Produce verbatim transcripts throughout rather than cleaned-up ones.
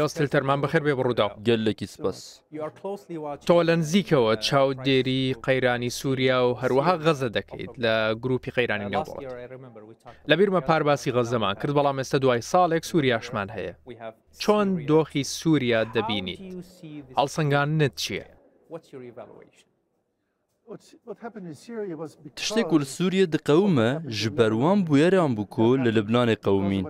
ئەستێلتەرمان بەخێر بێ بە ڕووداو. گەلێکی سپاس. تۆ لە نزیکەوە چاودێری قەیرانی سووریا و هەروەها غەزە دەکەیت لە گروپی قەیرانی نێودەوڵەتی. لە بیرمە پار باسی غەزەمان کرد، بەڵام ئێستا دوای ساڵێک سووریاشمان هەیە. چۆن دۆخی سووریا دەبینیت؟ هەڵسەنگاندنت چییە؟ Tiştê ku li Sûriyê diqewime ji ber wan bûyeran bû ku li Libnanê qewimîn.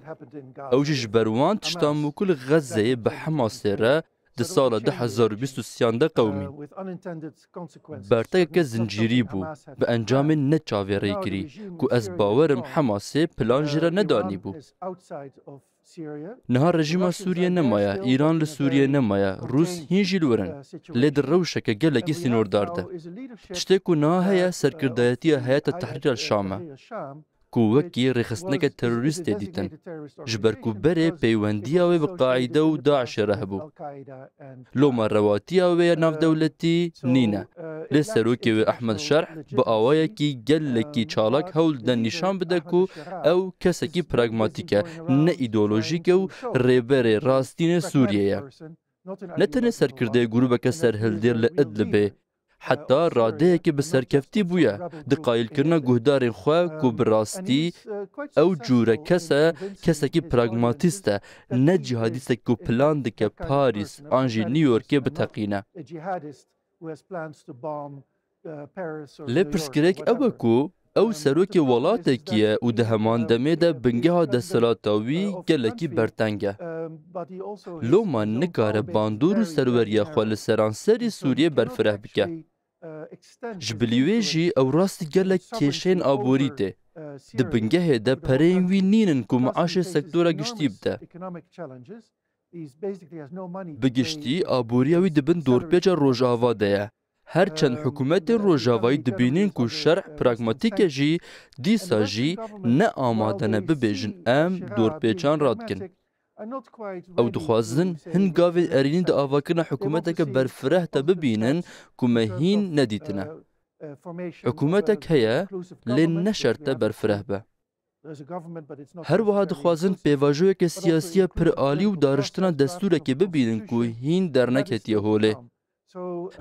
Ew jî ji ber wan tiştan bû ku li Xezzeyê bi Hemasê re di sala du hezar û bîst û sêyan de qewimîn. Bertekeke zincîrî bû, bi encamên neçavê rêkirî, ku ez bawer im Hemasê plan jê re nedanîbû. Niha rejîma Sûriyê nemaye, Îran li Sûriyê nemaye, Rûs hîn jî li wir in. Lê di rewşeke gelekî sînordar de. Tiştê ku niha heye serkirdayetiya Heyeta Tehrîr el Şam e, ku wekî rêxistineke terorîst tê dîtin. Ji ber ku berê peywendiya wê bi Qaîde û DAIŞê re hebû. Loma rewatiya wê ya navdewletî nîne. Lê serokê wê Ehmed Şerh bi awayekî gelekî çalak hewl dide nîşan bide ku ew kesekî pragmatîk e, ne îdeolojîk e û rêberê rastîn ê Sûriyê ye. Ne tenê serkirdeyê grûbeke serhildêr li Idlibê, heta radeyekê bi serkeftî bûye. Di qayîlkirina guhdarên xwe ku bi rastî ew cûre kes e, kesekî pragmatîst e, ne cîhadîstek ku plan dike Parîs an jî New Yorkê biteqîne. Lê pirsgirêk ew e ku ew serokê welatekî ye û di heman demê de bingeha desthilata wî gelekî berteng e. Loma nikare bandor û serweriya xwe li seranserî Sûriyê berfireh bike. Ji bilî wê jî ew rastî gelek kêşeyên aborî tê. Di bingehê de pereyên wî nînin ku meaşê sektora giştî bide. Bi giştî aboriya wî di bin dorpêça Rojava de ye. Her çend hikûmetên Rojavayî dibînin ku şerh pragmatîk e jî, dîsa jî ne amade ne bibêjin em dorpêçan radikin. Ew dixwazin hin gavên erênî di avakirina hikûmeteke berfireh de bibînin ku me hîn nedîtine. Hikûmetek heye, lê ne şert e berfireh be. Her wiha dixwazin pêvajoyeke siyasî ya piralî û dariştina destûrekê bibînin ku hîn derneketiye holê.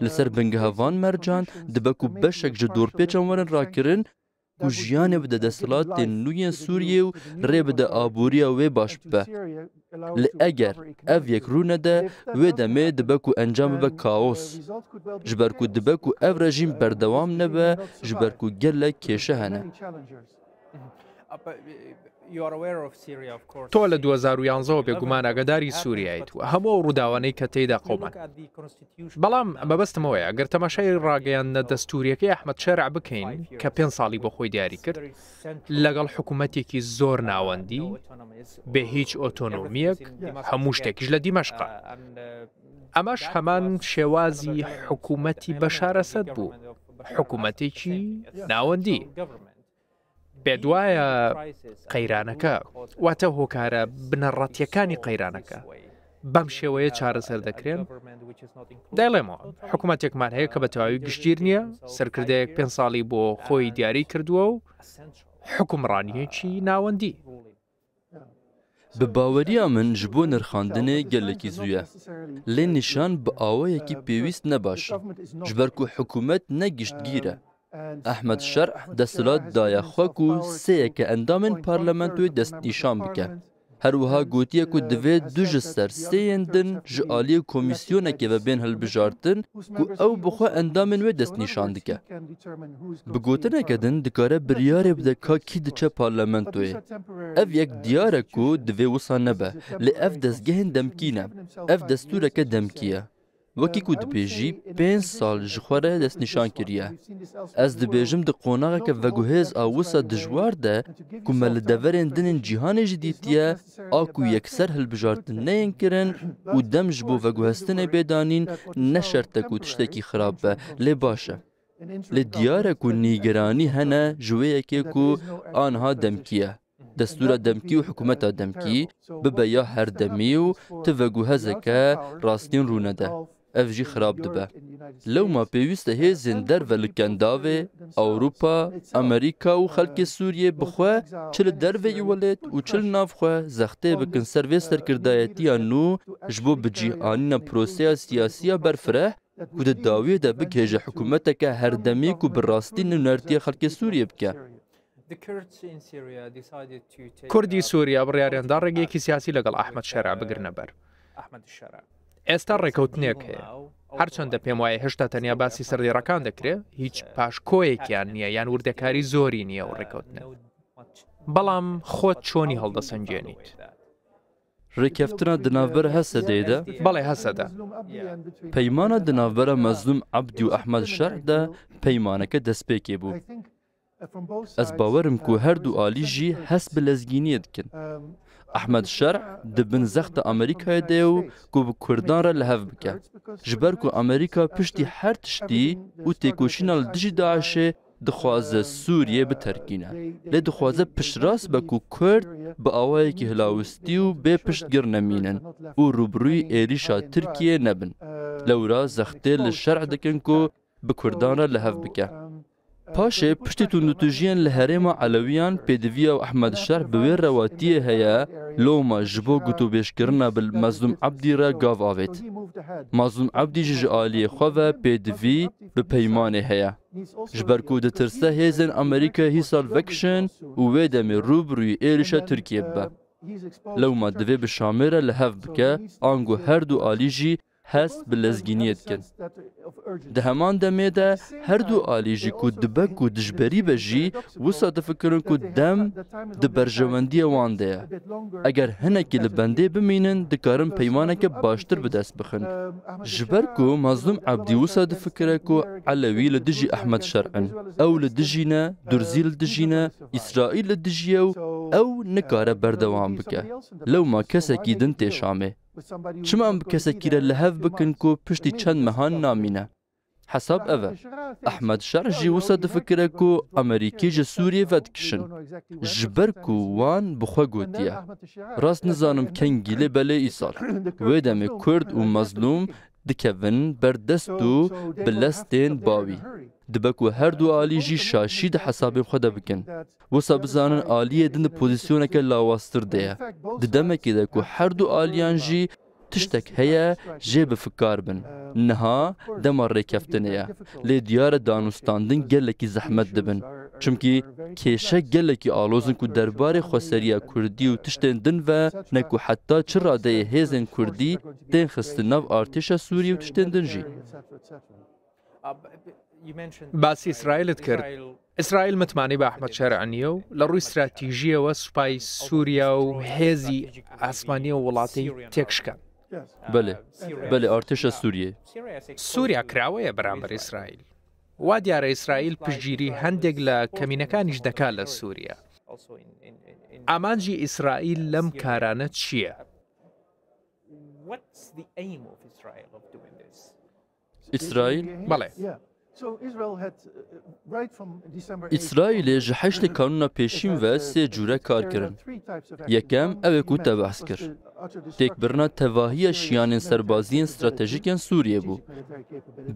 Li ser bingeha van mercan dibe ku beşek ji dorpêçan werin rakirin ku jiyanê bide desthilatên nû yên Sûriyê û rê bide aboriya wê baş bibe. Lê eger ev yek rû nede, wê demê dibe ku encam bibe kaos. Ji ber ku dibe ku ev rejîm berdewam nebe, ji ber ku gelek kêşe hene. تۆ لە دوو هەزار و یازدە وە بێگومان ئاگاداری سووریایت و هەموو ئەو ڕووداوانەی کە تێیدا قەومان. بەڵام مەبەستم ئەوەیە، ئەگەر تەماشای ڕاگەیاندنە دەستووریەکەی ئەحمەد شەرع بکەین کە پێنج ساڵی بۆ خۆی دیاری کرد، لەگەڵ حکوومەتێکی زۆر ناوەندی، بێ هیچ ئۆتۆنۆمیەک، هەموو شتێکیش لە دیمەشقە. ئەمەش هەمان شێوازی حکوومەتی بەشار ئەسەد بوو، حکوومەتێکی ناوەندی. بێدوایە قەیرانەکە، واتە هۆکارە بنەڕەتیەکانی قەیرانەکە، بەم شێوەیە چارەسەر دەکرێن؟ دەیڵێمەوە، حکوومەتێکمان هەیە کە بە تەواوی گشتگیر نییە، سەرکردەیەک پێنج ساڵی بۆ خۆی دیاری کردووە و حکومڕانیەکی ناوەندی. Bi baweriya min ji bo nirxandinê gelekî zû ye. Lê nîşan bi awayekî pêwîst ne baş in. Ji ber ku hikûmet ne giştgîr e. Ehmed Şerh desthilat daye xwe ku sê yeke endamên parlamentoyê destnîşan bike. Her wiha gotiye ku divê du ji ser sê yên din ji aliyê komîsyonekê ve bên hilbijartin ku ew bi xwe endamên wê destnîşan dike. Bi gotineke din dikare biryarê bide ka kî diçe parlamentoyê. Ev yek diyar e ku divê wisa nebe, lê ev dezgehên demkî ne. Ev destûreke demkî ye. Wekî ku dibêjî, pênc sal ji xwe re destnîşan kiriye. Ez dibêjim di qonaxeke veguhêz a wisa dijwar de ku me li deverên din ên cîhanê jî dîtiye, a ku yekser hilbijartin neyên kirin û dem ji bo veguhestinê bê danîn, ne şert e ku tiştekî xirab be, lê baş e. Lê diyar e ku nîgeranî hene ji wê yekê ku aniha demkî ye. Destûra demkî û hikûmeta demkî bibe ya herdemî û ti veguhezeke rastîn rûnede. ev jî xirab dibe. Lewma pêwîst e hêzên derve li Kendavê, Ewropa, Amerîka û xelkê Sûriyê bi xwe çi li derveyî welêt û çi li nav xwe zextê bikin ser vê serkirdayetiya nû ji bo bi cih anîna proseya siyasî ya berfireh ku di dawiyê de bigihêje hikûmeteke herdemî ku bi rastî nûnertiya xelkê Sûriyê bike. The Kurds in Syria decided to take Kurdî Sûriya بڕیاریان دا ڕێگەیەکی سیاسی لەگەڵ ئەحمەد شەرع بگرنە بەر. ئێستا ڕێکەوتنێک هەیە. هەرچەندە پێم وایە هێشتا تەنیا باسی سەردێڕەکان دەکرێ، هیچ پاشکۆیەکیان نییە یان وردەکاری زۆری نییە و ڕێکەوتنە. بەڵام خۆت چۆنی هەڵدەسەنجێنیت؟ Rêkeftina di navbera Hesedê de, بەڵێ هەسەدە. Peymana di navbera Mezlûm Ebdî û Ehmed Şer de peymaneke destpêkê bû. Ez bawer im ku her du alî jî hest bi lezgîniyê dikin. Ehmed Şer di bin zexta Amerîkayê de ye û ku bi Kurdan re li hev bike. Ji ber ku Amerîka piştî her tiştî û têkoşîna li dijî DAIŞê dixwaze Sûriyê biterkîne. Lê dixwaze piştrast be ku Kurd bi awayekî hilawistî û bê piştgir nemînin û rûbirûyî êrîşa Tirkiyê nebin. Lewra zextê li Şer dikin ku bi Kurdan re li hev bike. Paşê piştî tundûtûjiyên li herêma Elewiyan pêdiviya Ehmed Şer bi wê rewatiyê heye, loma ji bo gotûbêjkirina bi Mezlûm Ebdî re gav avêt. Mezlûm Ebdî jî ji aliyê xwe ve pêdivî bi peymanê heye. Ji ber ku ditirse hêzên Amerîkayê hîsal vekişin û wê demê rûbirûyî êrîşa Tirkiyê bibe. Lewma divê bi Şamê re li hev bike, ango her du alî jî hest bi lezgîniyê dikin. Di heman demê de her du alî jî ku dibe ku dijberî be jî wisa difikirin ku dem di berjewendiyê wan de ye. Eger hinekî li bendê bimînin, dikarin peymaneke baştir bi dest bixin. Ji ber ku Mazlûm Ebdî wisa difikire ku Elewî li dijî Ehmed Şer in. Ew li dijî ne, Durzî li dijî ne, Îsraîl li dijî ye û ew nikare berdewam bike. Lewma kesekî din tê Şamê. Çima em bi kesekî re li hev bikin ku piştî çend mehan namîne? Hesab ev e. Ehmed Şer jî wisa difikire ku Amerîkî ji Sûriyê vedikişin. Ji ber ku wan bi xwe gotiye. Rast nizanim kengî lê belê îsal. Wê demê Kurd û Mezlûm dikevin ber dest û bi lestên bawî. Dibe ku her du alî jî şaşî di hesabên xwe de bikin. Wisa bizanin aliyê din di pozîsyoneke lawaztir de ye. Di demekê de ku her du aliyan jî tiştek heye jê bi fikar bin. Niha dema rêkeftinê ye. Lê diyar e danûstandin gelekî zehmet dibin. Çimkî kêşe gelekî aloz in ku derbarê xweseriya Kurdî û tiştên din ve ne ku heta çi radeyê hêzên Kurdî tên xistin nav artêşa Sûriyê û tiştên din jî. باسی ئیسرائیلت کرد. ئیسرائیل متمانەی بە ئەحمەد شەرع نییە و لە ڕووی استراتیژیەوە سوپای سووریا و هێزی ئاسمانی و وڵاتی تێکشکان. Belê, belê artêşa Sûriyê. سووریا کراوەیە بەرامبەر ئیسرائیل. وا دیارە ئیسرائیل پشتگیری هەندێک لە کەمینەکانیش دەکات لە سووریا. ئامانجی ئیسرائیل لەم کارانە چییە؟ ئیسرائیل؟ بەڵێ. ئیسرائیلê ji heştê Kanûna pêşîn ve sê cûre kar kirin. Yekem ew ê ku te behs kir. Têkbirina tevahiya şiyanên serbaziyên stratejîk yên Sûriyê bû.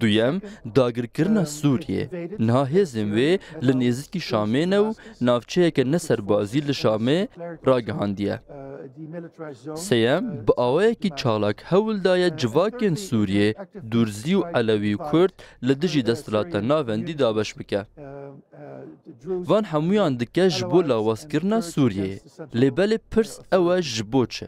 Duyem, dagirkirina Sûriyê. Niha hêzên wê li nêzîkî Şamê ne û navçeyeke ne serbazî li Şamê ragihandiye. Sêyem, bi awayekî çalak hewl daye civakên Sûriyê, Durzî û Elewî û Kurd li dijî desthilata navendî dabeş bike. Van hemûyan dike ji bo lawazkirina Sûriyeyê. Lê belê pirs ew e ji bo çi?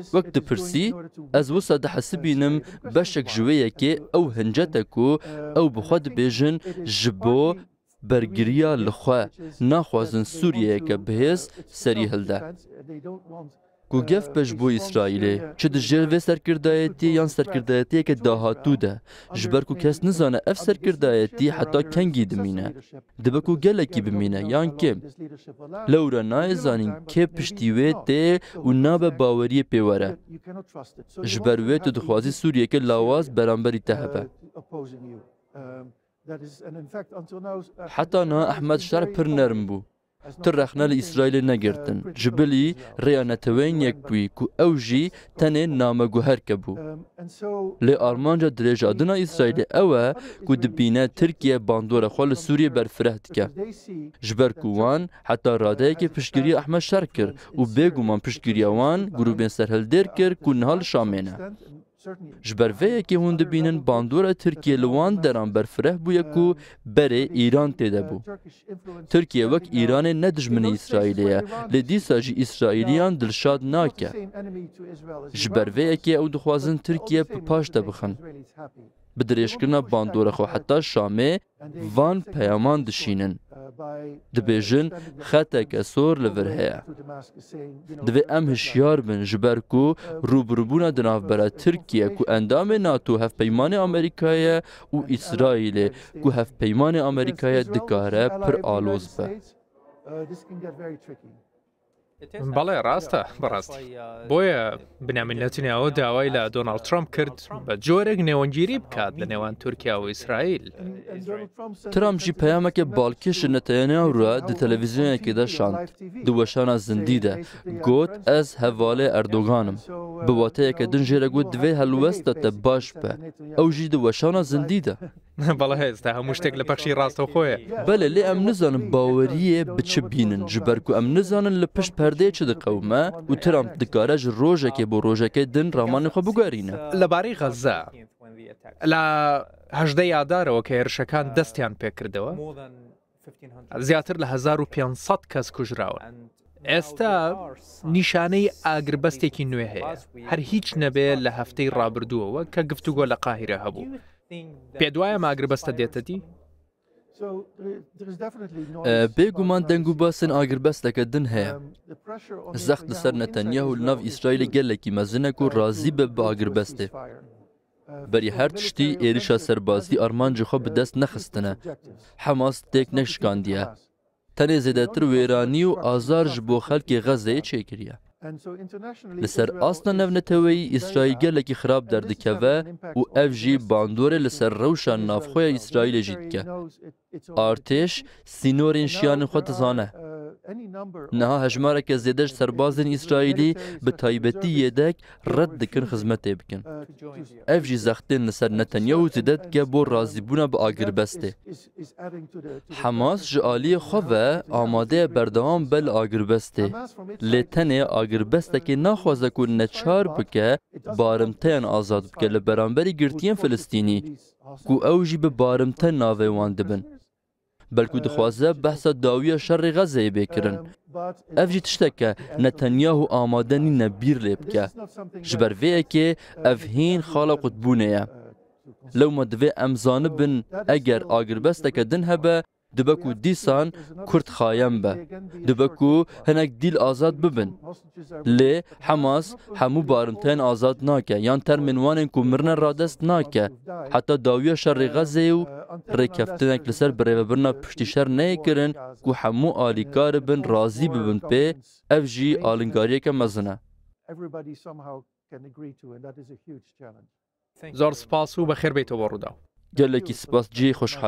Wek dipirsî, ez wisa dihesibînim beşek ji wê yekê ew hincet e ku ew bi xwe dibêjin ji bo bergiriya li xwe naxwazin Sûriyeyeke bihêz serî hilde. Ku gef be ji bo Îsraîlê, çi di jêr vê serkirdayetiyê yan serkirdayetiyeke dahatû de, ji ber ku kes nizane ev serkirdayetî heta kengî dimîne. Dibe ku gelekî bimîne yan kêm. Lewra nayê zanîn kê piştî wê tê û nabe baweriyê pê were. Ji ber wê tu dixwazî Sûriyeke lawaz beramberî te hebe. Heta niha Ehmed Şer pir nerm bû. Tu rexne li Îsraîlê negirtin. Ji bilî rêya Neteweyên Yekbûyî ku ew jî tenê nameguherke bû. Lê armanca dirêjadina Îsraîlê ew e ku dibîne Tirkiye bandora xwe li Sûriyê berfireh dike. Ji ber ku wan heta radeyekê piştgiriya Ehmed Şer kir û bêguman piştgiriya wan grûbên serhildêr kir ku niha li Şamê ne. Ji ber vê yekê hûn dibînin bandora Tirkiye li wan deran berfireh bûye ku berê Îran tê de bû. Tirkiye wek Îranê ne dijminê Îsraîlê ye, lê dîsa jî Îsraîliyan dilşad nake. Ji ber vê yekê ew dixwazin Tirkiye bi paş de bixin. Bi dirêjkirina bandora xwe heta Şamê, van peyaman dişînin. Dibêjin, xeteke sor li vir heye. Divê em hişyar bin, ji ber ku rûbirûbûna di navbera Tirkiye ku endamê nato, hevpeymanê Amerîkayê ye, û Îsraîlê ku hevpeymanê Amerîkayê dikare pir aloz be. بەڵێ، ڕاستە، بەڕاستی. بۆیە بنیامین نەتنیاهۆ داوای لە دۆناڵد ترامپ کرد بە جۆرێک نێوەندگیری بکات لە نێوان تورکیا و ئیسرائیل. Trump jî peyameke balkêş ji Netanyahu re di televîzyonekê de şand. Di weşana zindî de got, "Ez hevalê Erdogan im." Bi wateyeke din jê re got, "Divê helwesta te baş be." Ew jî di weşana zindî de. بەڵێ، ئێستا هەموو شتێک لە پەخشی ڕاستەوخۆیە. Belê, lê em nizanin baweriyê bi çi bînin, ji ber ku em nizanin li pişt perdeyê çi diqewime û Trump dikare ji rojekê bo rojekê din ramanê xwe bigerîne. لەبارەی غەزە، لە هەژدە ئادارەوە کە هێرشەکان دەستیان پێکردەوە، زیاتر لە هەزار و پێنج سەد کەس کوژراون. ئێستا نیشانەی ئاگربەستێکی نوێ هەیە، هەر هیچ نەبێ لە هەفتەی ڕابردووەوە کە گفتوگۆ لە قاهیرە هەبوو. پێت وایە ئەم ئاگربەستە دێتە دی؟ Bêguman deng û basên agirbesteke din heye. Zext li ser Netanyahu li nav Îsraîlê gelekî mezin e ku razî be bi agirbestê. Berî her tiştî êrişa serbazî armancê xwe bi dest nexistine. Hemas têk neşikandiye. Tenê zêdetir wêranî û azar ji bo xelkê Xezeyê çêkiriye. Li ser asta navneteweyî Îsraîl gelekî xirab derdikeve û ev jî bandorê li ser rewşa navxweya Îsraîlê jî dike. Artêş sînorên şiyanên xwe dizane. Niha hejmareke zêde ji serbazên Îsraîlî, bi taybetî yêdek, red dikin xizmetê bikin. Ev jî zextên li ser Netanyahu zêde dike bo razîbûna bi agirbestê. Hemas ji aliyê xwe ve amade ye berdewam be li agirbestê. Lê tenê agirbestekê naxwaze ku neçar bike barimteyan azad bike li beramberî girtiyên Filistînî, ku ew jî bi barimte navê wan dibin. Belkû dixwaze behsa dawiya şerê Xezeyê bê kirin. Ev jî tiştek e Netanyahu amade nîne bîr lê bike. Ji ber vê yekê ev hîn xala qutbûnê ye. Lewma divê em zanibin eger agirbesteke din hebe, dibe ku dîsan Kurd xayem be. Dibe ku hinek dîl azad bibin. Lê Hemas hemû barimteyên azad nake yan termên wan ên ku mirine radest nake. Heta dawiya şerê Xezeyê û rêkeftinek li ser birêvebirina piştî şer neyê kirin ku hemû alîkar bin razî bibin pê, ev jî alingariyeke mezin e. زۆر سپاس و بەخێر بێیتەوە بۆ ڕووداو. Gelekî spas, cihê xweşhal.